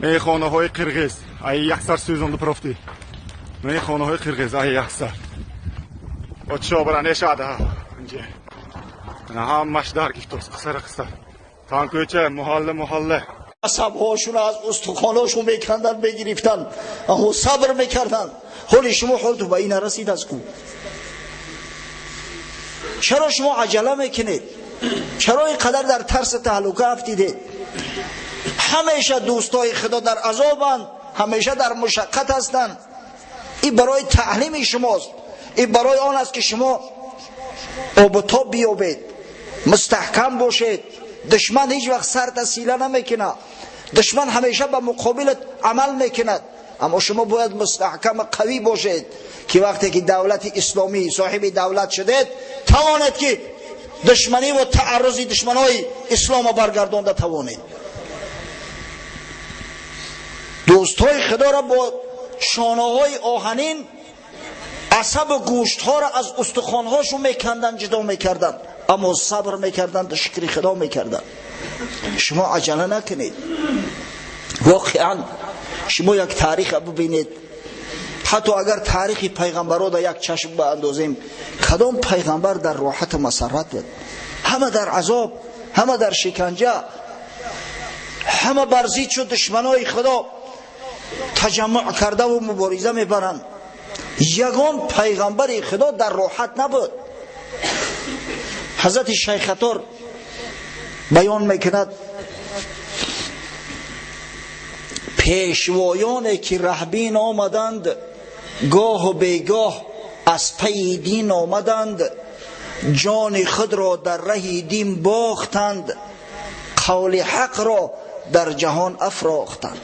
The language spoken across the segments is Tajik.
Ин хонаҳои қирғиз, ай яксар сӯзонду профти. Ин хонаҳои қирғиз, ай яксар. Подшо бара нешада. Инҷа. Ҳамаш дар гифтост, қисара қиса. Танкӯча, муҳалла муҳалла. Асабҳошون аз устухонашон меканданд, мегирифтанд, аммо сабр мекарданд. Ҳоли шумо ҳолту ба ин нарасид аз ку. Чаро шумо аҷала мекунед? Чаро ин қадар дар тарс таҳлука афтидед? Ҳамеша дӯстои Худо дар азобанд, ҳамеша дар мушаққат ҳастанд. Ин барои таълими шумост, ин барои он аст ки шумо обу тоб биёбед, мустаҳкам бошед. Душман ҳеҷ вақт сарта сила намекунад, душман ҳамеша ба муқобилат амал мекунад, аммо шумо бояд мустаҳкам қавӣ бошед, ки вақте ки давлати исломӣ соҳиби давлат шудед, тавонед ки душманӣ ва тааррузи душманои исломо баргардонда тавонед. Дӯстҳои Худоро бо шонаҳои оҳанин асабу гӯштҳоро аз устухонҳошон меканданд, ҷудо мекарданд, аммо сабр мекарданд, шукри Худо мекарданд. Шумо аҷала накунед. Воқеан шумо як тариха бибинед, ҳатто агар таърихи пайғамбаро дар як чашм баандозем, кадом пайғамбар дар роҳату масаррат буд? Ҳама дар азоб, ҳама дар шиканҷа, ҳама бар зид шуд душманои Худо таҷаммуъ кардаву мубориза мебаранд. Ягон пайғамбари Худо дар роҳат набуд. Ҳазрати Шайхатор баён мекунад: пешвоёне ки раҳбин омаданд, гоҳу бегоҳ аз пайи дин омаданд, ҷони худро дар раҳи дин бохтанд, қавли ҳақро дар ҷаҳон афрохтанд.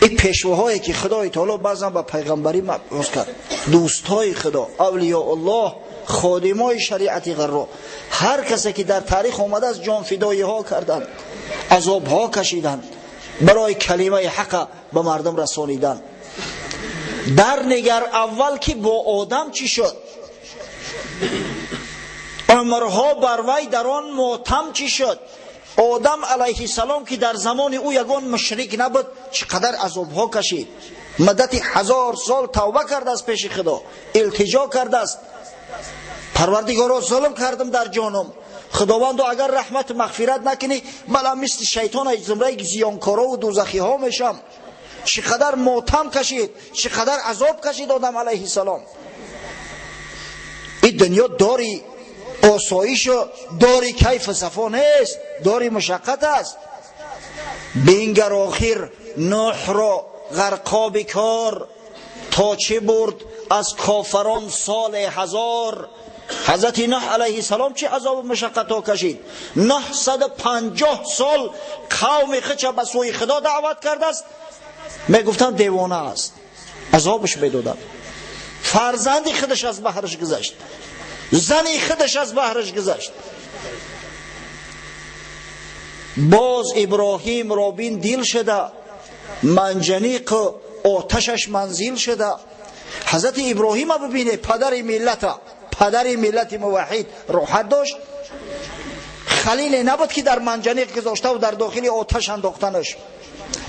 Ин пешвоҳое ки Худои Таоло баъзан ба пайғамбарӣ мабъус кард, дӯстҳои Худо, авлиёуллоҳ, ходимои шариати ғарро, ҳар касе ки дар таърих омадааст, ҷонфидоиҳо карданд, азобҳо кашиданд барои калимаи ҳақа ба мардум расонидан. Дар нигар аввал ки бо одам чӣ шуд, умрҳо бар вай дар он мотам чӣ шуд. Одам алайҳиссалом ки дар замони ӯ ягон мушрик набуд, чӣ қадар азобҳо кашид. Муддати 1000 сол тавба кардааст пеши Худо, илтиҷо кардааст: Парвардигоро, зулм кардам дар ҷонам, Худовандо, агар раҳмату мағфират накунӣ, ман мисли шайтон аз зумраи зиёнкорову дӯзахиҳо мешам. Чӣ қадар мотам кашид, чӣ қадар азоб кашид одам алайҳиссалом. Ин дунё дори осоишу дори кайфу сафо нест, дори мушаққат аст. Бингар охир Нӯҳро ғарқоби кор, то чӣ бурд аз кофарон соли 1000. Ҳазрати Нӯҳ алайҳиссалом чӣ азобу мушаққатҳо кашид? 950 сол қавми худша ба сӯи Худо даъват кардааст, мегуфтанд девона аст, азобаш медоданд. Фарзанди худаш аз баҳраш гузашт, зани худаш аз баҳраш гузашт. Боз Иброҳимро бин дил шуда, манҷаниқу оташаш манзил шуда. Ҳазрати Иброҳима бибине, падари миллата, падари миллати муваҳид, роҳат дошт. Халиле набуд ки дар манҷаниқ гузоштаву дар дохили оташ андохтанаш.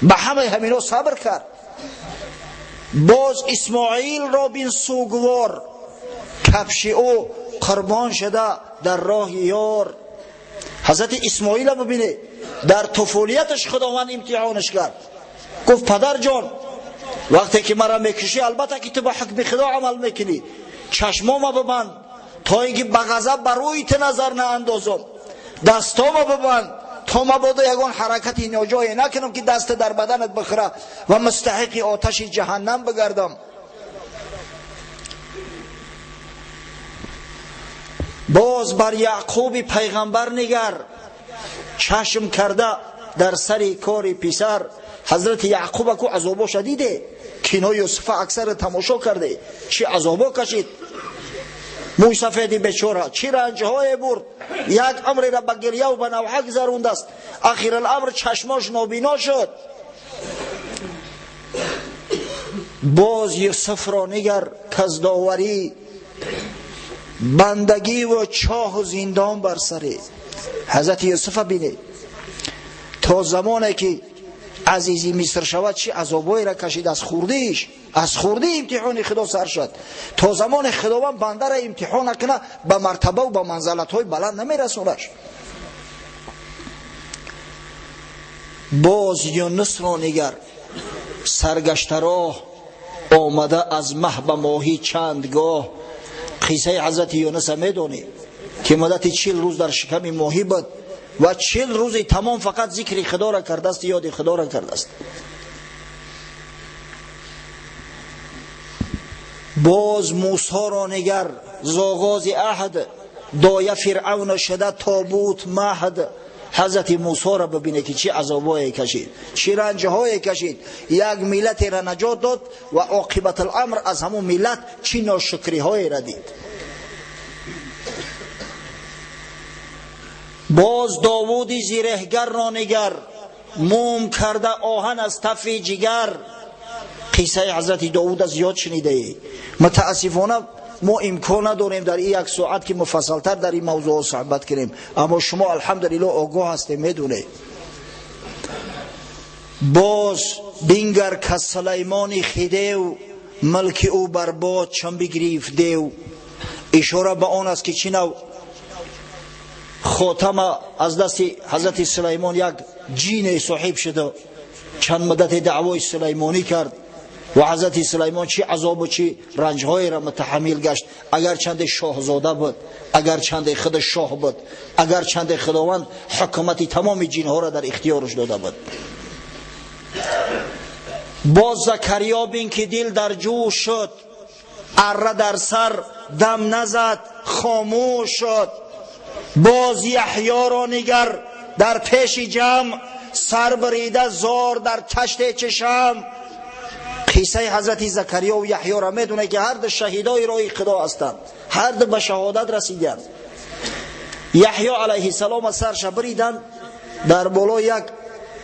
Ба ҳамаи ҳамино сабр кард. Боз Исмоилро бин сугвор, кафши ӯ қурбон шуда дар роҳи ёр. Ҳазрати Исмоила бибине, дар туфулияташ Худованд имтиҳонаш кард. Гуфт: падарҷон, вақте ки маро мекушӣ, албатта ки ту ба ҳукми Худо амал мекунӣ, чашмома бибанд то ин ки ба ғазаб ба рӯи ту назар наандозам, дастома бибанд то мабодо ягон ҳаракати ноҷое накунам ки даст дар баданат бихӯра ва мустаҳиқи оташи ҷаҳаннам бигардам. Боз бар Яъқуби пайғамбар нигар, чашм карда дар сари кори писар. Ҳазрати Яъқуба ку азобоша диде, кино Юсуфа аксар тамошо карде, чӣ азобо кашид мӯйсафеди бечора, чӣ ранҷҳое бурд, як амреро ба гирьяву ба навҳа гузарондааст. Ахираламр чашмош нобино шуд. Боз Юсуфро нигар, каздоварӣ, бандагиву чоҳу зиндон бар сари ҳазрати Юсуфа бинед. То замоне ки азизи Миср шавад чӣ азобҳоеро кашид аз хурдиш, аз хурдӣ имтиҳони Худо сар шуд. То замоне Худованд бандаро имтиҳон накунад, ба мартаба ва ба манзалатҳои баланд намерасонаш. Боз Юнусро нигар, саргашта роҳ омада аз маҳ ба моҳӣ чанд гоҳ. Қиссаи ҳазрати Юнуса медонӣ ки муддати 40 рӯз дар шиками моҳӣ буд ва 40 рӯзи тамом фақат зикри Худоро кардааст, ёди Худоро кардааст. Боз Мусоро нигар, зоғози аҳд, доя Фиръавн шуда тобут маҳд. Ҳазрати Мусоро бибине ки чӣ азобҳое кашид, чӣ ранҷҳое кашид. Як миллатеро наҷот дод ва оқибатуламр аз ҳамон миллат чӣ ношукриҳоеро дид. Боз Довуди зиреҳгарро нигар, мум карда оҳан аз тафи ҷигар. Қиссаи ҳазрати Довуда зиёд шунидаӣ. Мутаассифона мо имкон надорем дар ин як соат ки муфассалтар дар ин мавзӯъҳо суҳбат кунем, аммо шумо алҳамдулиллоҳ огоҳ ҳастед, медонед. Боз бингар ка Сулаймони хидев, мулки ӯ барбод чун бигирифт дев. Ишора ба он аст ки чӣ нав хотама аз дасти ҳазрати Сулаймон як ҷине соҳиб шуда, чанд муддате даъвои Сулаймонӣ кард ва ҳазрати Сулаймон чӣ азобу чӣ ранҷҳоеро мутаҳаммил гашт. Агарчанде шоҳзода буд, агарчанде худ шоҳ буд, агарчанде Худованд ҳукумати тамоми ҷинҳоро дар ихтиёраш дода буд. Боз Закариё бин ки дил дар ҷӯш шуд, арра дар сар дам назад, хомӯш шуд. Боз Яҳёро нигар дар пеши ҷамъ, сар бирида зор дар таште чашам. Қиссаи ҳазрати Закариё ва Яҳёро медонед ки ҳар ду шаҳидои роҳи Худо ҳастанд, ҳар ду ба шаҳодат расиданд. Яҳё алайҳиссалом аз сарша бириданд, дар болои як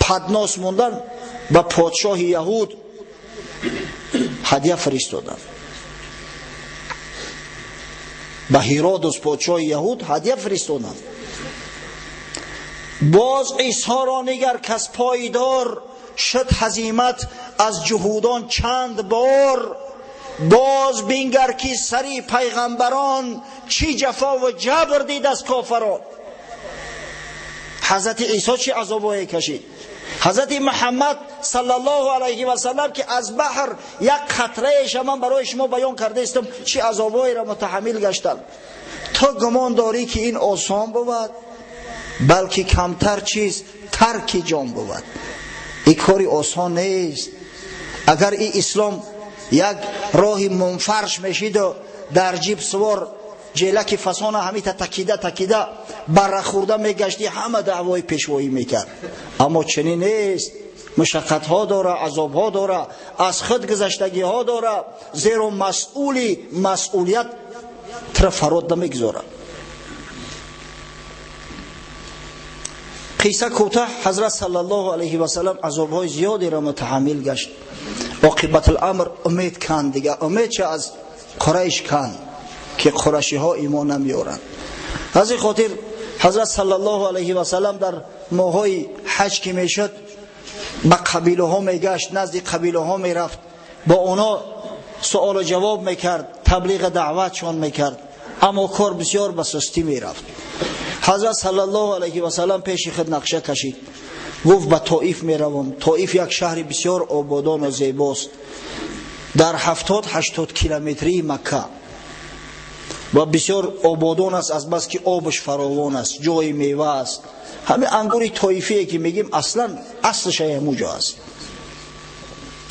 паднос монданд, ба подшоҳи яҳуд ҳадя фиристоданд. Ба Ҳиродус подшоҳи яҳуд ҳадя фиристоданд. Боз Исоро нигар кас пойдор шуд ҳазимат аз ҷуҳудон чанд бор. Боз бингар ки сари пайғамбарон чӣ ҷафо ва ҷабр дид аз кофарон. Ҳазрати Исо чӣ азобҳое кашид. Ҳазрати Муҳаммад саллаллоҳу алайҳи васаллам ки аз баҳр як қатраеша ман барои шумо баён кардаистам, чӣ азобҳоеро мутаҳаммил гаштанд. То гумон дорӣ ки ин осон бувад, балки камтар чиз тарки ҷон бувад. Ин кори осон нест. Агар ин ислом як роҳи мунфарш мешиду дар ҷиб сувор ҷелаки фасона ҳамита такида такида бара хӯрда мегаштӣ, ҳама даъвои пешвоӣ мекард. Аммо чунин нест. Мушаққатҳо дора, азобҳо дора, аз худ гузаштагиҳо дора, зеро масъули масъулият тра фарод намегузорад. Қисса кӯтоҳ, ҳазрат саллаллоҳу алайҳи васаллам азобҳои зиёдеро мутаҳаммил гашт. Оқибатуламр умед канд дига, умед ча аз Қурайш канд ки қурашиҳо имон намеоранд. Аз ин хотир ҳазрат саллаллоҳу алайҳи васаллам дар моҳҳои ҳаҷ ки мешуд ба қабилаҳо мегашт, назди қабилаҳо мерафт, бо онҳо суолу ҷавоб мекард, таблиғи даъватшон мекард, аммо кор бисёр ба сустӣ мерафт. Ҳазрат саллаллоҳу алайҳи васаллам пеши худ нақша кашид, гуфт ба Тоиф меравам. Тоиф як шаҳри бисёр ободон ва зебост, дар 70-80 километрии Макка ва бисёр ободон аст, аз бас ки обаш фаровон аст, ҷои мева аст. Ҳамин ангури тоифие ки мегим аслан аслаш ҳамуҷо аст.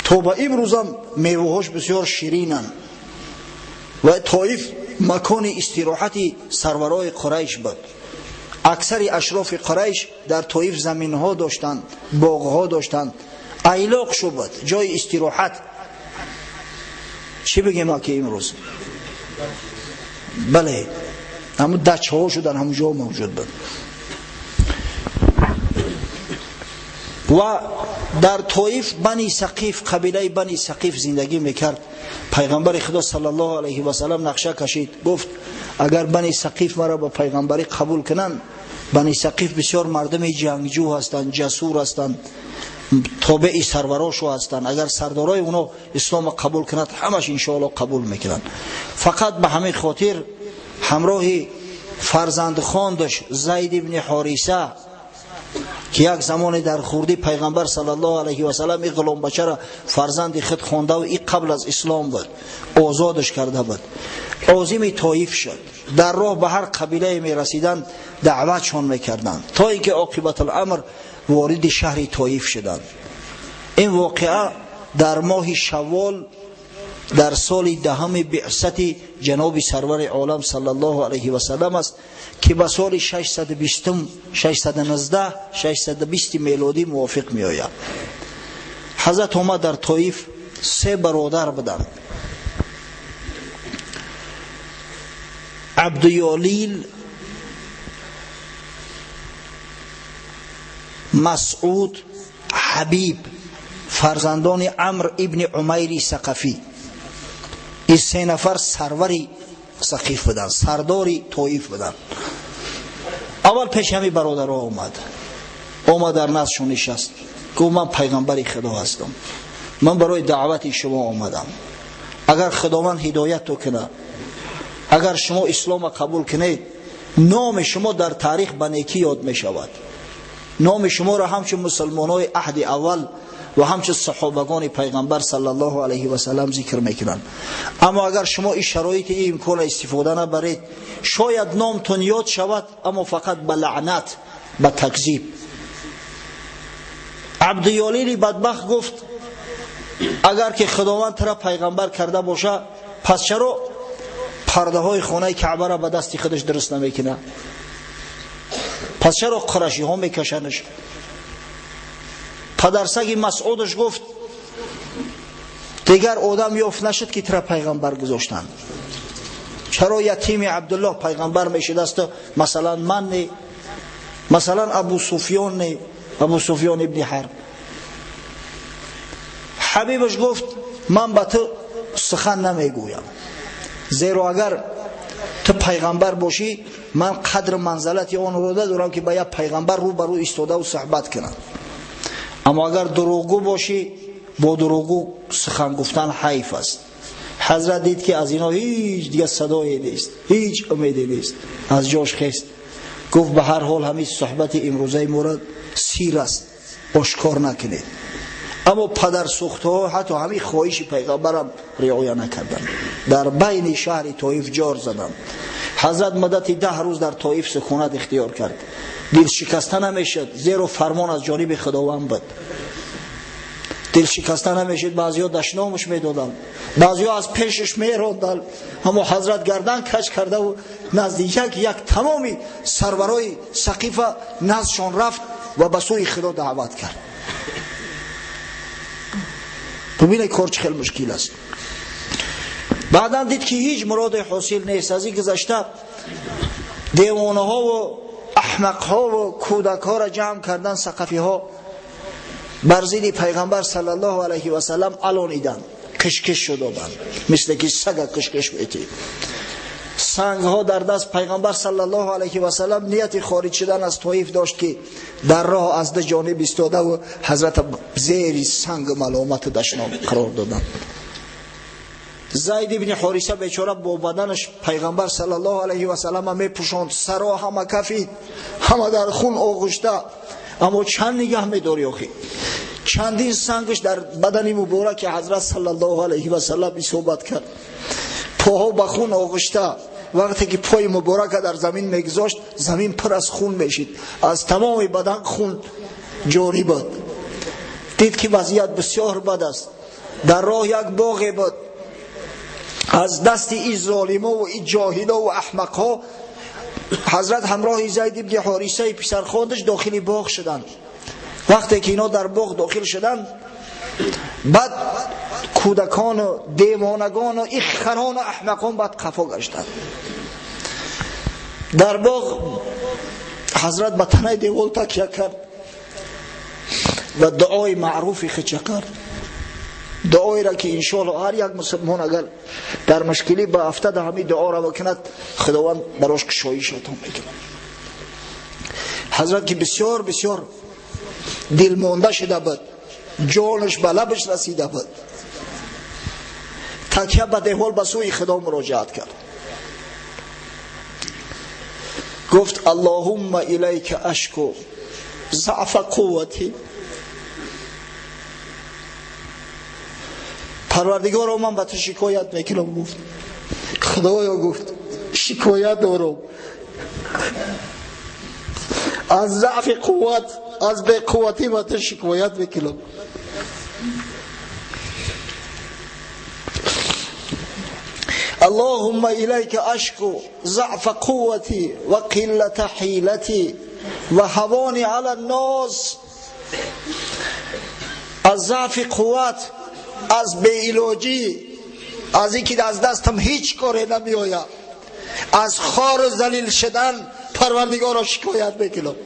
То ба имрӯзам меваҳош бисёр ширинанд ва Тоиф макони истироҳати сарварои Қурайш буд. Аксари ашрофи Қурайш дар Тоиф заминҳо доштанд, боғҳо доштанд, айлоқ шуд, ҷои истироҳат. Чӣ бигем ки имрӯз? Бале, ҳамун дачҳо шудан ҳамун ҷо мавҷуд буд. Ва дар Тоиф Бани Сақиф, қабилаи Бани Сақиф зиндагӣ мекард. Пайғамбари Худо саллаллоҳу алайҳи васаллам нақша кашид, гуфт агар Бани Сақиф маро ба пайғамбарӣ қабул кунанд, Бани Сақиф бисёр мардуми ҷангҷӯ ҳастанд, ҷасур ҳастанд, тобеи сарварошу ҳастанд. Агар сардорои оно ислома қабул кунад, ҳамаш иншоалло қабул мекунанд. Фақат ба ҳамин хотир ҳамроҳи фарзандхондаш Зайд ибни Ҳориса, ки як замоне дар хурдӣ пайғамбар саллаллоҳу алайҳи васаллам ин ғуломбачаро фарзанди худ хондаву ин қабл аз ислом буд, озодаш карда буд, озими Тоиф шуд. Дар роҳ ба ҳар қабилае мерасиданд, даъватшон мекарданд, то ин ки оқибатуламр вориди шаҳри Тоиф шуданд. Ин воқеа дар моҳи Шаввол дар соли 10 биъсати ҷаноби сарвари олам саллаллоҳу алайҳи васаллам аст, ки ба соли 620, 619, 620 мелодӣ мувофиқ меояд. Ҳазрат омад дар Тоиф, се бародар буданд: Абдуёлил, Масъуд, Ҳабиб, фарзандони Амр ибни Умайри Сақафӣ. Ин се нафар сарвари Сақиф буданд, сардори Тоиф буданд. Аввал пеш ҳамин бародарҳо омад, омад дар наздшон нишаст, гуфт: ман пайғамбари Худо ҳастам, ман барои даъвати шумо омадам. Агар Худованд ҳидоятто кунад, агар шумо ислома қабул кунед, номи шумо дар таърих ба некӣ ёд мешавад. Номи шуморо ҳамчун мусулмонҳои аҳди аввал ва ҳамчун саҳобагони пайғамбар саллаллоҳу алайҳи васаллам зикр мекунанд. Аммо агар шумо ин шароити ин имконро истифода набаред, шояд номтон ёд шавад, аммо фақат ба лаънат, ба такзиб. Абдуёлили бадбахт гуфт: агар ки Худованд тура пайғамбар карда боша, пас чаро пардаҳои хонаи Каъбаро ба дасти худаш дуруст намекунад? Пас чаро қурашиҳо мекашанаш? Падарсаги Масъудаш гуфт: дигар одам ёфт нашуд ки тура пайғамбар гузоштанд. Чаро ятими Абдуллоҳ пайғамбар мешудасту масалан ман не, масалан Абу Суфён не, Абу Суфён ибни Ҳарб? Ҳабибаш гуфт: ман ба ту сухан намегӯям, зеро агар ту пайғамбар бошӣ, ман қадру манзалати онро надорам ки ба як пайғамбар рӯ ба рӯ истодаву суҳбат кунам. Аммо агар дурӯғгӯ бошӣ, бо дурӯғгӯ сухан гуфтан ҳайф аст. Ҳазрат дид ки аз ино ҳеҷ дигар садое нест, ҳеҷ умеде нест, аз ҷош хест, гуфт: ба ҳар ҳол ҳамин суҳбати имрӯзаи моро сир аст, ошкор накунед. Аммо падарсӯхтаҳо ҳатто ҳамин хоҳиши пайғамбарам риоя накарданд, дар байни шаҳри Тоиф ҷор заданд. Ҳазрат муддати 10 рӯз дар Тоиф сукунат ихтиёр кард. Дилшикаста намешуд, зеро фармон аз ҷониби Худованд буд. Дилшикаста намешуд, баъзеҳо дашномаш медоданд, баъзеҳо аз пешаш меронданд. Аммо ҳазрат гардан кач кардаву назди як як тамоми сарварои Сақифа наздшон рафт ва ба сӯи Худо даъват кард. Бубинед, кор чӣ хел мушкил аст. Баъдан дид ки ҳеҷ муроде ҳосил нест. Аз ин гузашта девонаҳову аҳмақҳову кӯдакҳоро ҷамъ кардан, сақафиҳо бар зидди пайғамбар саллаллоҳу алайҳи васаллам алониданд, кишкиш шудоданд, мисле ки сага кишкиш метӣ. Сангҳо дар даст пайғамбар саллаллоҳу алайҳи васаллам нияти хориҷ шудан аз Тоиф дошт, ки дар роҳ аз ду ҷониб истодаву ҳазрат зери сангу маломату дашном қарор доданд. Зайд ибни Ҳориса бечора бо баданаш пайғамбар саллаллоҳу алайҳи васаллама мепӯшонд, саро ҳама кафид, ҳама дар хун оғушта. Аммо чанд нигаҳ медорӣ охи? Чандин сангаш дар бадани мубораки ҳазрат саллаллоҳу алайҳи васаллам исобат кард. Поҳо ба хун оғушта. Вақте ки пои муборака дар замин мегузошт, замин пур аз хун мешид, аз тамоми бадан хун ҷорӣ буд. Дид ки вазъият бисёр бад аст. Дар роҳ як боғе буд. Аз дасти ин золимову ин ҷоҳилову аҳмақҳо ҳазрат ҳамроҳи Зайд ибни Ҳорисаи писархондаш дохили боғ шуданд. Вақте ки ино дар боғ дохил шуданд, баъд кӯдакону девонагону ин харону аҳмақон баъд қафо гаштанд. Дар боғ ҳазрат ба танаи девол такя кард ва дуои маъруфи хича кард, дуоеро ки иншоалло ҳар як мусулмон агар дар мушкилӣ ба афтада ҳамин дуоро бикунад, Худованд барош кушоиш ато мекунад. Ҳазрат ки бисёр бисёр дилмонда шуда буд, ҷонаш ба лабаш расида буд. Такя ба девол ба сӯи Худо муроҷиат кард. Гуфт: Аллоҳумма илайка ашку заъфа қуввати. Парвардигоро, ман ба ту шикоят мекунам. Гуфт: Худоё, гуфт, шикоят дорам аз заъфи қувват, аз беқувватӣ ба ту шикоят мекунам. Аллоҳумма илайка ашку заъфа қуввати ва қиллата ҳилати ва ҳавони ала ннос. Аз заъфи қувват, аз беилоҷӣ, аз ин ки аз дастам ҳеҷ коре намеояд, аз хору залил шудан Парвардигоро шикоят мекунам.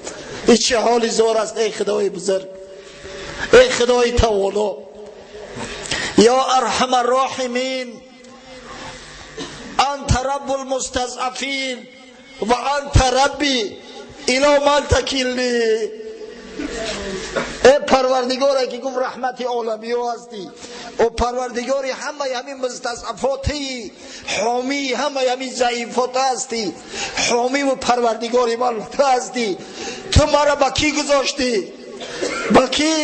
Ин чӣ ҳоли зор аст, эй Худои бузург, эй Худои тавоно, ё арҳама роҳимин, анта раббул мустазъафин ва анта рабби ило ман такилни. Эй Парвардигоре ки гуфт раҳмати оламиё ҳастӣ, о Парвардигори ҳамаи ҳамин мустазъафотӣ, ҳомии ҳамаи ҳамин заифот ҳастӣ, ҳомиву Парвардигори ман ту ҳастӣ. Ту маро ба кӣ гузоштӣ? Ба кӣ?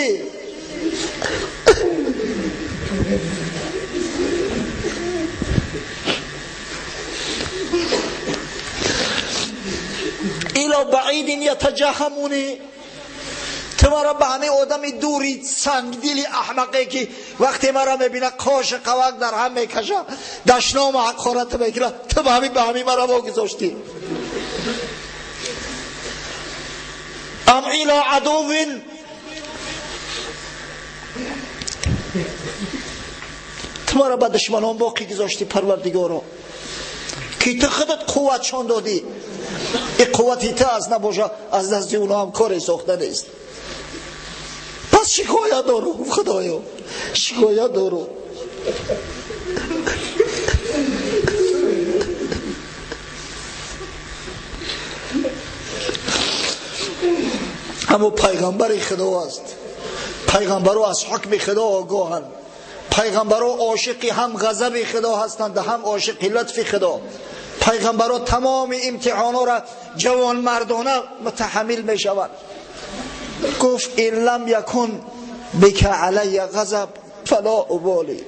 Ило баидин ятаҷаҳамунӣ. Ту маро ба ҳамин одами дури сангдили аҳмақе ки вақте маро мебина қошу қавак дар ҳам мекаша, дашному ҳақорат мекунад, ту ба ҳамин маро вогузоштӣ. Ам ило адувин, ту маро ба душманон боқӣ гузоштӣ, Парвардигоро, ки ту худат қувватшон додӣ. Ин қуввати ту аз набоша, аз дасти онҳо ҳам коре сохта нест. Пас шикоят дорам, Худоё, шикоят дорам. Аммо пайғамбари Худо аст. Пайғамбаро аз ҳукми Худо огоҳанд. Пайғамбаро ошиқи ҳам ғазаби Худо ҳастанд, ҳам ошиқи лутфи Худо. Пайғамбаро тамоми имтиҳонҳоро ҷавонмардона мутаҳаммил мешаванд. Гуфт: ин лам якун бика алайя ғазаб фала уболи.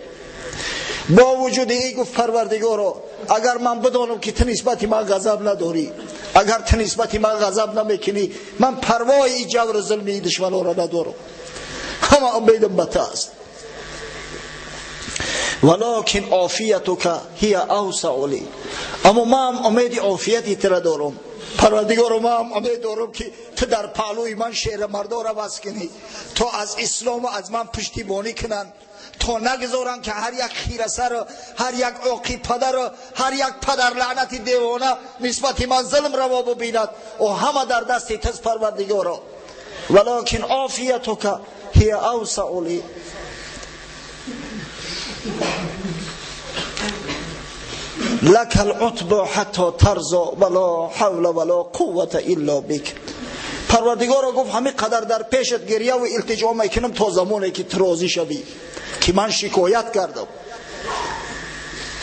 Бо вуҷуди ин гуфт: Парвардигоро, агар ман бидонам ки ту нисбати ман ғазаб надорӣ, агар ту нисбати ман ғазаб намекунӣ, ман парвои ин ҷавру зулми ин душманонро надорам, ҳама умедам ба ту аст. Валокин офиятука ҳия авсау ли. Аммо ман умеди офияти туро дорам. Парвардигоро, ман умед дорам ки ту дар паҳлӯи ман шеърмардоро васл кунӣ, то аз ислому аз ман пуштибонӣ кунанд, то нагузоранд ки ҳар як хирасару ҳар як оқи падару ҳар як падарлаънати девона нисбати ман зулм раво бибинад. О ҳама дар дасти туст, Парвардигоро. Валокин офиятука ҳия авсау ли. لك العتب حتى ترضى ولا حول ولا قوة إلا بك. پروردگارا گفت همین قدر در پیشت گریه و التجا میکنم تا زمانی که راضی شوی که من شکایت کردم.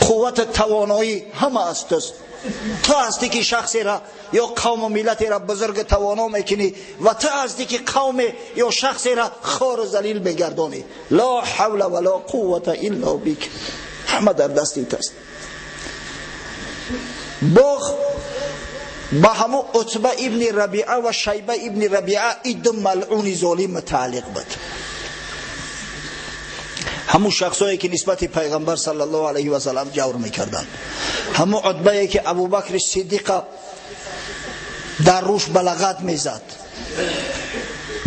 قوت توانایی همه از توست. تو هستی که شخصی را یا قوم و ملتی را بزرگ توانا میکنی و تو هستی که قوم یا شخصی را خوار و ذلیل میگردانی. لا حول ولا قوة الا بک. همه در دستی توست. باغ با همو عتبه ابن ربیعه و شیبه ابن ربیعه این دو ملعون ظالم متعلق بود. همو شخصایی که نسبت پیغمبر صلی الله علیه و سلم جور میکردن، همو عتبه که ابوبکر صدیق در روش بلغت میزد.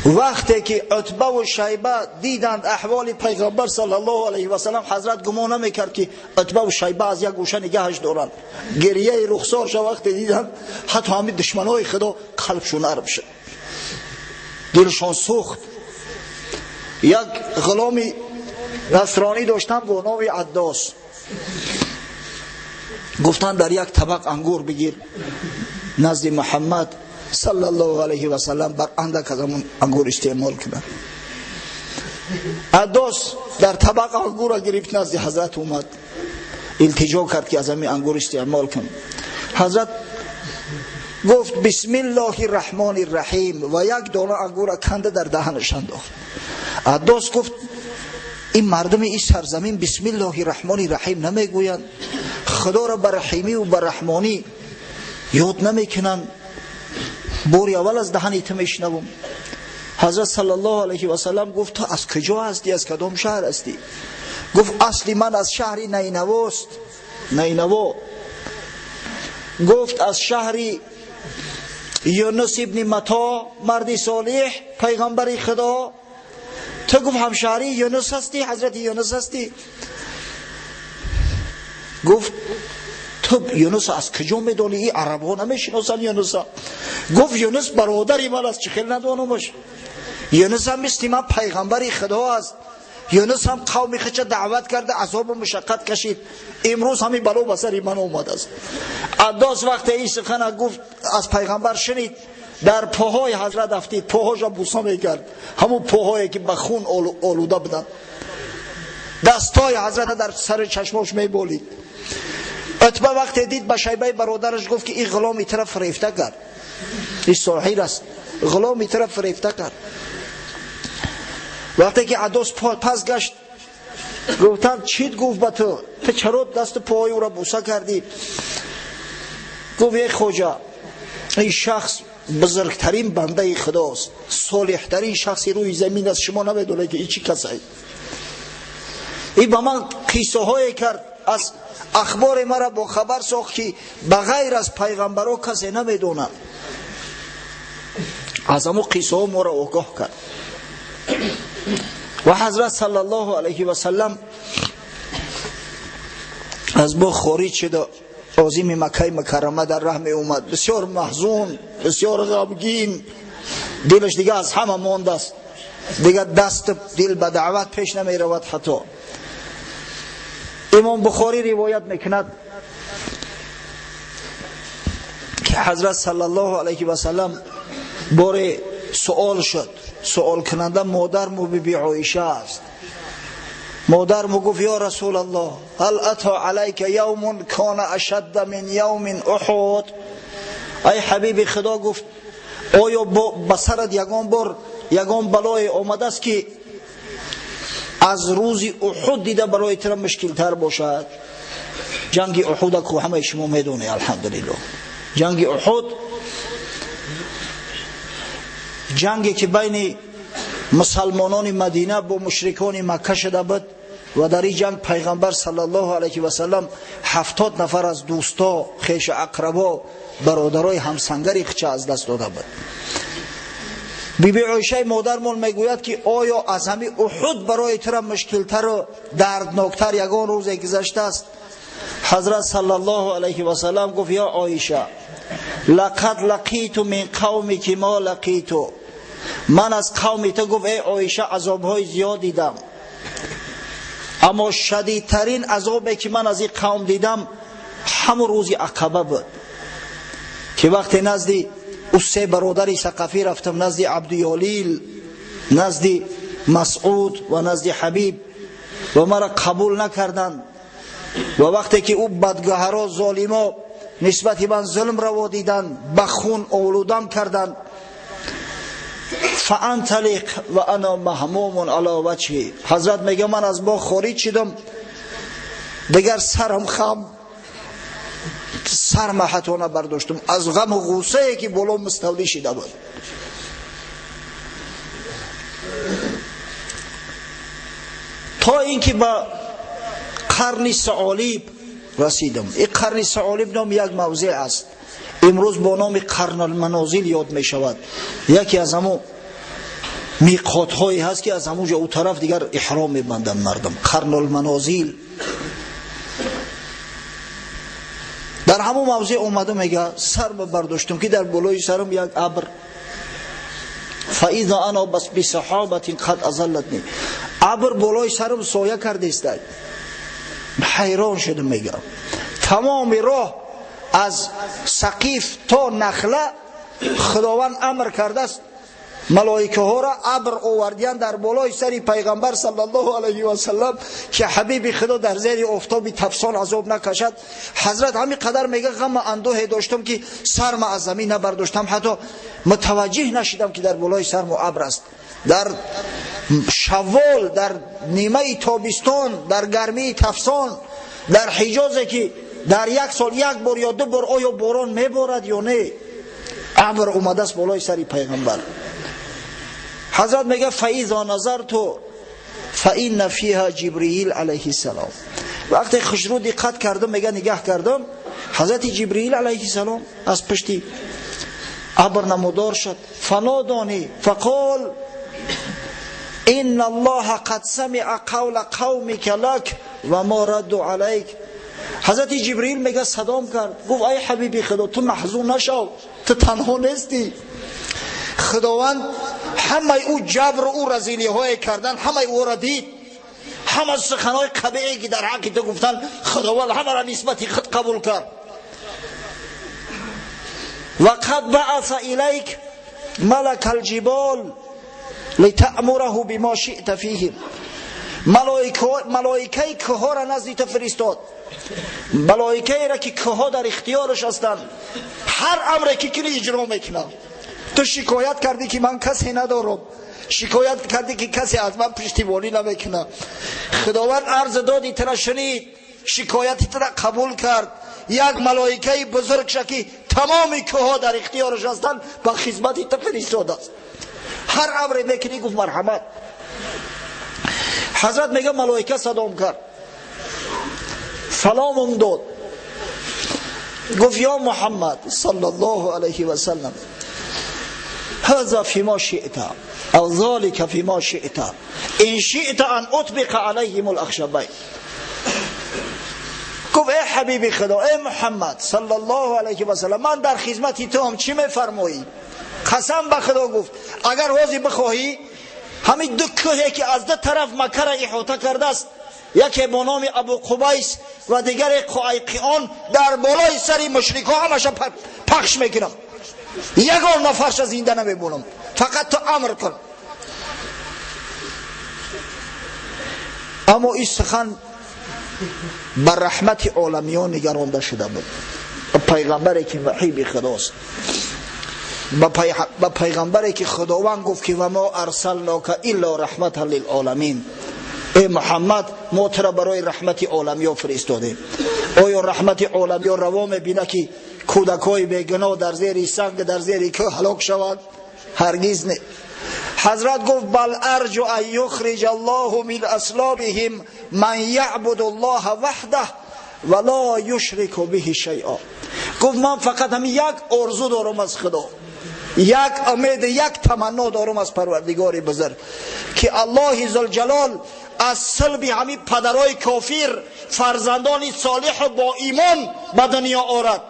وقتی که عتبه و شیبه دیدند احوال پیغمبر صلی الله علیه و سلم، حضرت گمان نمیکرد که عتبه و شیبه از یک گوشه نگهش دارند. گریه رخسارش وقتی دیدند، حتی همین دشمنای خدا قلبشون نرم شد، دلشان سوخت. یک غلام نصرانی داشتن با نام عداس. گفتند در یک طبق انگور بگیر نزد محمد صلی الله علیه و سلم بر اندک از همون انگور استعمال کنند. Адос дар табақ ангура гирифт, назди ҳазрат омад, илтиҷо кард ки аз ҳамин ангур истеъмол кун. Ҳазрат гуфт бисмиллоҳи раҳмони раҳим ва як дона ангура канда дар даҳанаш андохт. Адос гуфт ин мардуми ин сарзамин бисмиллоҳи раҳмони раҳим намегӯянд, худоро ба раҳимӣ ва ба раҳмонӣ ёд намекунанд. Бори аввал аз даҳани ту мешунавам. Ҳазрат саллаллоҳу алайҳи васаллам гуфт ту аз куҷо ҳастӣ, аз кадом шаҳр ҳастӣ? Гуфт асли ман аз шаҳри Найнавост, Найнаво. Гуфт аз шаҳри Юнус ибни Мато, марди солеҳ, пайғамбари Худо. Ту гуфт ҳамшаҳрии Юнус ҳастӣ, ҳазрати Юнус ҳастӣ? Гуфт ту Юнус аз куҷо медонӣ? Ин арабҳо намешиносанд Юнуса. Гуфт Юнус бародари ман аст, чӣ хел надонамаш? Юнус ҳам мисли ман пайғамбари Худо аст. Юнус ҳам қавми худша даъват карда, азобу мушаққат кашид. Имрӯз ҳамин бало ба сари ман омадааст. Аддос вақте ин сухана гуфт, аз пайғамбар шунид, дар поҳои ҳазрат афтид, поҳоша буса мекард, ҳамун поҳое ки ба хун олуда буданд. Дастҳои ҳазрата дар сари чашмош меболид. Утба вақте дид, ба Шайбаи бародараш гуфт ки ин ғуломи тура фирефта кард, ин соҳир аст, ғуломи тура фирефта кард. Вақте ки Адос пас гашт, гуфтанд чит гуфт ба ту? Ту чаро дасту поҳои ӯро буса кардӣ? Гуфт эй хоҷа, ин шахс бузургтарин бандаи Худост, солеҳтарин шахси рӯи замин аст, шумо намедонед ки ин чӣ касае. Ин ба ман қиссаҳое кард, аз ахбори мара бохабар сохт ки ба ғайр аз пайғамбаро касе намедонад. Аз ҳамун қиссаҳо моро огоҳ кард. Ва ҳазрат саллаллоҳу алайҳи васаллам аз боғ хориҷ шуда, озими Маккаи Мукаррама дар раҳ меомад, бисёр маҳзун, бисёр ғамгин, дилаш дига аз ҳама мондааст, дига дасту дил ба даъват пеш намеравад. Ҳатто Имом Бухорӣ ривоят мекунад ки ҳазрат саллаллоҳу алайҳи васаллам боре суол шуд. Суолкунанда модарму биби Оиша аст. Модарму гуфт ё Расулаллоҳ, ҳал ато алайка явмун кона ашадда мин явмин Уҳуд? Ай ҳабиби Худо, гуфт оё ба сарат ягон бор ягон балое омадааст ки аз рӯзи Уҳуд дида барои тура мушкилтар бошад? Ҷанги Уҳуда ку ҳамаи шумо медонед, алҳамдулиллоҳ. Ҷанги Уҳуд ҷанге ки байни мусалмонони Мадина бо мушрикони Макка шуда буд ва дар ин ҷанг пайғамбар саллаллоҳу алайҳи васаллам 70 нафар аз дӯсто, хешу ақрабо, бародарои ҳамсангари худша аз даст дода буд. Биби Оишаи модармон мегӯяд ки оё аз ҳамин Уҳуд барои тура мушкилтару дардноктар ягон рӯзе гузаштааст? Ҳазрат саллаллоҳу алайҳи васаллам гуфт ё Оиша, лақад лақиту мин қавмики мо лақиту. Ман аз қавми ту, гуфт эй Оиша, азобҳои зиёд дидам, аммо шадидтарин азобе ки ман аз ин қавм дидам ҳамун рӯзи Ақаба буд ки вақте назди ӯ се бародари Сақафӣ рафтам, назди Абдуёлил, назди Масъуд ва назди Ҳабиб, ва мара қабул накарданд. Ва вақте ки ӯ бадгаҳаро, золимо нисбати ман зулм раво диданд, ба хун олудам карданд. фаанталиқ ва ана маҳмумун ала ваҷҳи. Ҳазрат мега ман аз боғ хориҷ шудам, дигар сарам хам, сарма ҳатто набардоштам аз ғаму ғуссае ки боло муставлӣ шида буд. То ин ки ба қарни Саолиб расидам. Ин қарни Саолиб номи як мавзеъ аст, имрӯз бо номи Қарналманозил ёд мешавад. Яке аз ҳамун миқотҳое ҳаст ки аз ҳамун ҷо ӯ тараф дигар иҳром мебанданд мардум. Қарнулманозил. Дар ҳамун мавзеъ омада мега сар бардоштам ки дар болои сарам як абр. фаиза ана бисаҳобатин қад азаллатни. Абр болои сарам соя кардааст. Ҳайрон шудам мега. Тамоми роҳ аз Сақиф то Нахла Худованд амр кардааст Малоикаҳоро абр овардиян дар болои сари пайғамбар саллаллоҳу алайҳи васаллам ки ҳабиби худо дар зери офтоби тафсон азоб накашад. Ҳазрат ҳамин қадар мега ғаму андӯҳе доштам ки сарма аз замин набардоштам, ҳатто мутаваҷҷиҳ нашидам ки дар болои сармо абр аст. Дар шаввол, дар нимаи тобистон, дар гармии тафсон, дар ҳиҷозе ки дар як сол як бор ё ду бор оё борон меборад ё не, абр омадааст болои сари пайғамбар. Ҳазрат мега фаиза назарту фаинна фиҳа ҷибриил алайҳиссалом. Вақте хушрӯ диққат кардам, мега нигаҳ кардам, ҳазрати ҷибриил алайҳиссалом аз пушти абр намудор шуд. Фанодони фақол инна аллоҳа қад самиа қавла қавмика лак ва мо радду алайк. Ҳазрати ҷибриил мега садом кард, гуфт ай ҳабиби худо, ту маҳзун нашав, ту танҳо нестӣ. Худованд ҳамаи ӯ ҷабру ӯ разилиҳое кардан, ҳамаи ӯро дид, ҳама суханҳои қабеҳе ки дар ҳаққи ту гуфтан, худованд ҳамаро нисбати худ қабул кард. Ва қад бааса илайк малака алҷибол литаъмураҳу бимо шиъта фиҳим. Малоикаи кӯҳҳоро назди ту фиристод, малоикаеро ки кӯҳҳо дар ихтиёраш ҳастанд, ҳар амре ки кунӣ иҷро мекунанд. Ту шикоят кардӣ ки ман касе надорам, шикоят кардӣ ки касе аз ман пуштибонӣ намекунад. Худованд арз доди тура шунид, шикояти тура қабул кард. Як малоикаи бузургша ки тамоми кӯҳҳо дар ихтиёраш ҳастанд ба хизмати ту фиристодааст. Ҳар амре мекунӣ, гуфт марҳамат. Ҳазрат мега малоика садом кард, саломум дод, гуфт ё Муҳаммад саллаллоҳу алайҳи васаллам, هذا فيما شئت أو ذلك فيما شئت إن شئت أن أطبق عليهم الأخشبين. گفت ای حبیب خدا، ای محمد صلی الله علیه و سلم، من در خدمت تو هم چی میفرمایی؟ قسم به خدا گفت اگر روزی بخواهی همین دو کوهی که از دو طرف مکه را احاطه کرده است، یکی با نام ابو قبیس و دیگر قعیقیان، در بالای سر مشرک‌ها همش پخش میکنم، یگان نفرش زنده نمیبونم، فقط تو امر کن. اما این سخن بر رحمت عالمیان نگرانده شده بود. پیغمبری که وحی خداست، به پیغمبری که خداوند گفت که و ما ارسلناک الا رحمتا للعالمین، ای محمد ما تو را برای رحمت عالمیان فرستادیم. آیا رحمت عالمیان روا میبینه که کودکای بیگناه در زیر سنگ، در زیر کوه هلاک شوند؟ هرگز نه. حضرت گفت بل ارجو ان یخرج الله من اصلابهم من یعبد الله وحده ولا یشرک به شیئا. گفت من فقط همین یک آرزو دارم از خدا، یک امید، یک تمنا دارم از پروردگار بزرگ که الله ذوالجلال از صلب همین پدرای کافر فرزندان صالح و با ایمان به دنیا آرد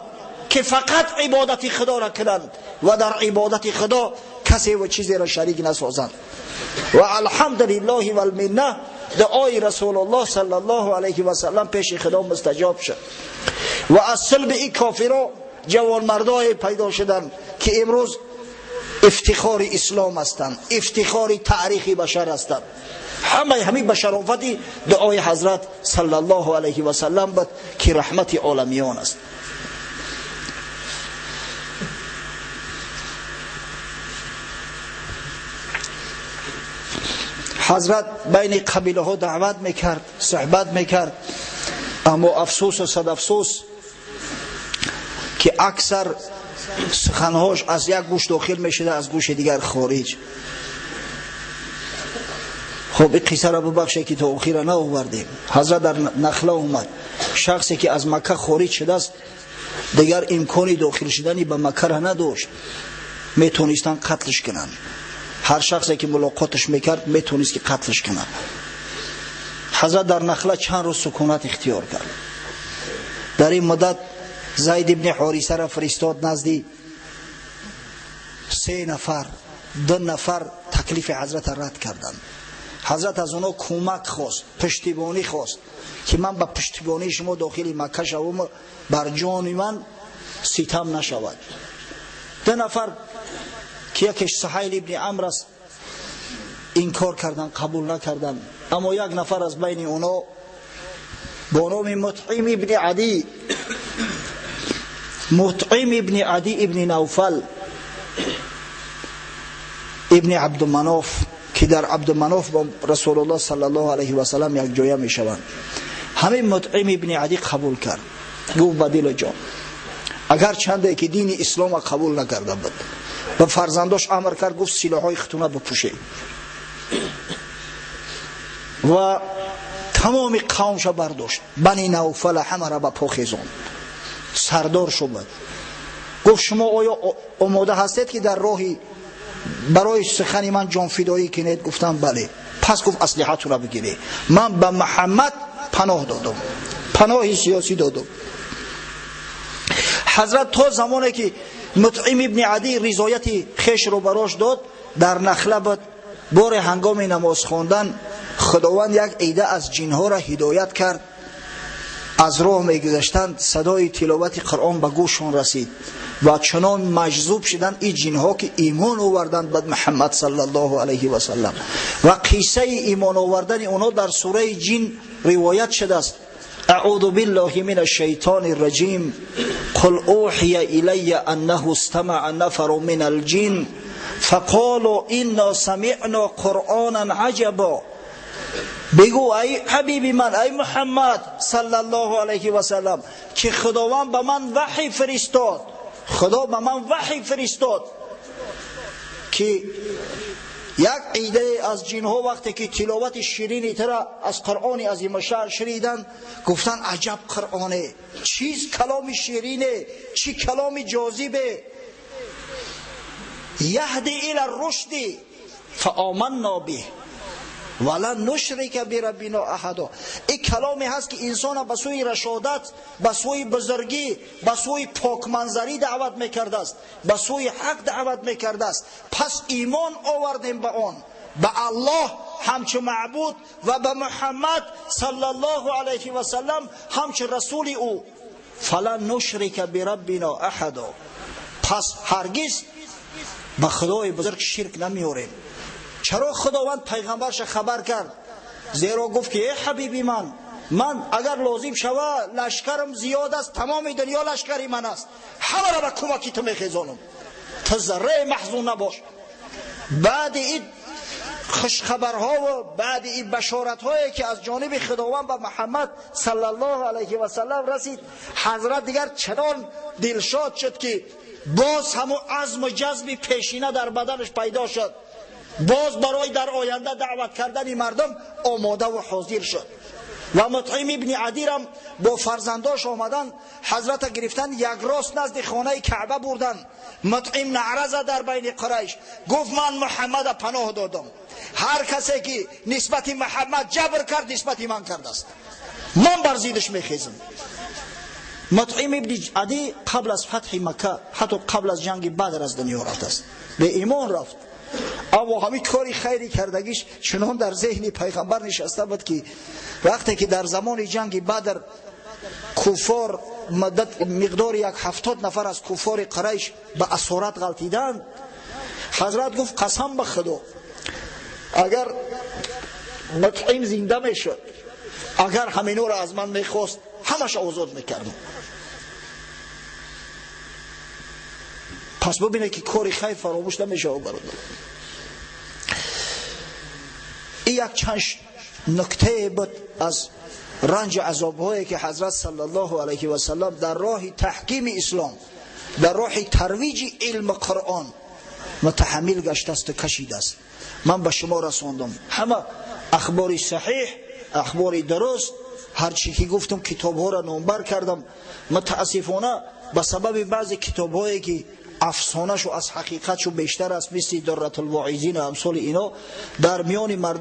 که فقط عبادت خدا را کنند و در عبادت خدا کسی و چیزی را شریک نسازند. و الحمدلله و المنه دعای رسول الله صلی الله علیه و سلم پیش خدا مستجاب شد و از صلب این کافرها جوانمردای پیدا شدند که امروز افتخار اسلام هستند، افتخار تاریخ بشر هستند. همه همین بشرافت دعای حضرت صلی الله علیه و سلم بود که رحمت عالمیان است. حضرت بین قبیله ها دعوت میکرد، صحبت میکرد، اما افسوس و صد افسوس که اکثر سخنهاش از یک گوش داخل میشده، از گوش دیگر خارج. خب این قصه را ببخشه که تا آخر نآوردیم. حضرت در نخله اومد، شخصی که از مکه خارج شده است دیگر امکانی داخل شدنی به مکه را نداشت، میتونستن قتلش کنند. هر شخصی که ملاقاتش میکرد میتونست که قتلش کنند. حضرت در نخله چند روز سکونت اختیار کرد. در این مدت زید ابن حارثه را فرستاد نزدی 3 نفر، 2 نفر تکلیف حضرت را رد کردند. حضرت از اونا کمک خواست، پشتیبانی خواست که من با پشتیبانی شما داخل مکه شوم، بر جان من ستم نشود. 2 نفر ки якеш Суҳайл ибни Амр аст, инкор карданд, қабул накарданд. Аммо як нафар аз байни онҳо бо номи Мутъим ибни Адӣ, Мутъим ибни Адӣ ибни Навфал ибни Абдуманоф, ки дар Абдуманоф бо Расулуллоҳ саллаллоҳу алайҳи васаллам якҷоя мешаванд, ҳамин Мутъим ибни Адӣ қабул кард. Гуфт: ба дили ҷон, агар чанде ки дини ислома қабул накарда буд, ба фарзандош амр кард, гуфт: силоҳҳои худтона бипӯшед, ва тамоми қавмша бардошт, Бани Навфала ҳамаро ба по хезонд, сардор шуд. Гуфт: шумо оё омода ҳастед, ки дар роҳи барои сухани ман ҷонфидоӣ кунед? Гуфтам: бале. Пас гуфт: аслиҳатонро бигиред, ман ба Муҳаммад паноҳ додам, паноҳи сиёсӣ додам. Ҳазрат то замоне ки Мутъим ибни Адӣ ризояти хешро барош дод, дар Нахла буд. Боре ҳангоми намоз хондан Худованд як ида аз ҷинҳоро ҳидоят кард. Аз роҳ мегузаштанд, садои тиловати Қуръон ба гӯшшон расид ва чунон маҷзуб шуданд ин ҷинҳо, ки имон оварданд ба Муҳаммад саллаллоҳу алайҳи васаллам. Ва қиссаи имон овардани онҳо дар сураи Ҷин ривоят шудааст. أعوذ بالله من الشيطان الرجيم قل أوحي إلي أنه استمع نفر من الجن فقالوا إنا سمعنا قرآنا عجبا. بگو ای حبیبی من، ای محمد صلی الله علیه و سلم، که خداوند به من وحی فرستاد، خدا به من وحی فرستاد که یک عده از جنها وقتی که تلاوت شیرینی تر از قرآن عظیم شنیدن، گفتن: عجب قرآنه، چیز کلام شیرینه، چی کلام جاذبه، یهدی الی الرشد فآمنا به ولن نشرک بربنا احدا. این کلامی هست که انسان به سوی رشادت، به سوی بزرگی، به سوی پاکمنظری دعوت میکرده است، به سوی حق دعوت میکرده است. پس ایمان آوردیم به آن، به الله همچو معبود و به محمد صلی الله علیه و سلم همچو رسول او. فلن نشرک بربنا احدا. پس هرگز به خدای بزرگ شرک نمیوریم. چرا خداوند پیغمبرش خبر کرد؟ زیرا گفت که ای حبیبی من، من اگر لازم شوه لشکرم زیاد است، تمام دنیا لشکری من است، همه را به کمکی تو میخیزانم، تو ذره محزون نباش. بعد این خوشخبرها و بعد این بشارت هایی که از جانب خداوند به محمد صلی الله علیه و سلم رسید، حضرت دیگر چنان دلشاد شد که باز همون عزم و جذب پیشینه در بدنش پیدا شد، باز برای در آینده دعوت کردن مردم آماده و حاضر شد. و مطعم ابن عدی هم با فرزنداش آمدن، حضرت گرفتن، یک راست نزد خانه کعبه بردن. مطعم نعره زد در بین قریش، گفت: من محمد پناه دادم، هر کسی که نسبت محمد جبر کرد نسبت من کرده است، من بر ضدش میخیزم. مطعم ابن عدی قبل از فتح مکه، حتی قبل از جنگ بدر از دنیا رفت است، به ایمان رفت. اما همین کاری خیری کردگیش چنان در ذهن پیغمبر نشسته بود که وقتی که در زمان جنگ بدر کفار مدت مقدار 70 نفر از کفار قریش به اسارت غلطیدند، حضرت گفت: قسم به خدا اگر مطعم زنده میشد، اگر همینو را از من میخواست، همش آزاد میکردم. پس ببینه که کاری خیر فراموش نمیشه. برادر، این یک چند نکته بود از رنج عذابهایی که حضرت صلی الله علیه و سلم در راه تحکیم اسلام، در راه ترویج علم قرآن متحمل گشته است و کشیده است. من به شما رساندم همه اخبار صحیح، اخبار درست، هر چی که گفتم کتاب ها را نامبر کردم. متاسفانه به سبب بعضی کتاب هایی که افسانه شو از حقیقت شو بیشتر است، مثل درة الواعظین و امثال اینا، در میان مردم